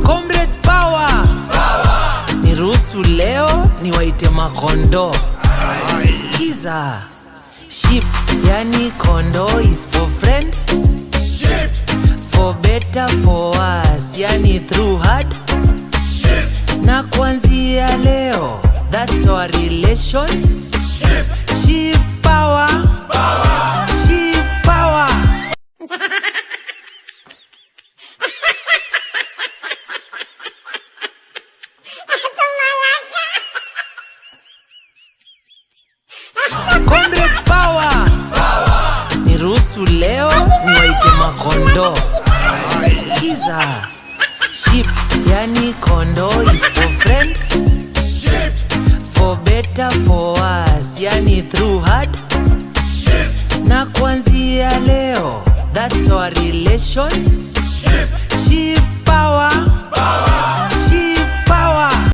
Comrades power. Niruhusu leo niwaite makondo. Skiza. Sheep, yani kondo, is for friend. For better, for worse, yani through hard. Na kuanzia leo, that's our relation. Sheep power. Sheep power. Comrades power. Niruhusu leo niwaite makondo. Skiza. Sheep, yani kondo, is for friend. For better, for worse, yani through hard. Na kuanzia leo, that's our relation. Sheep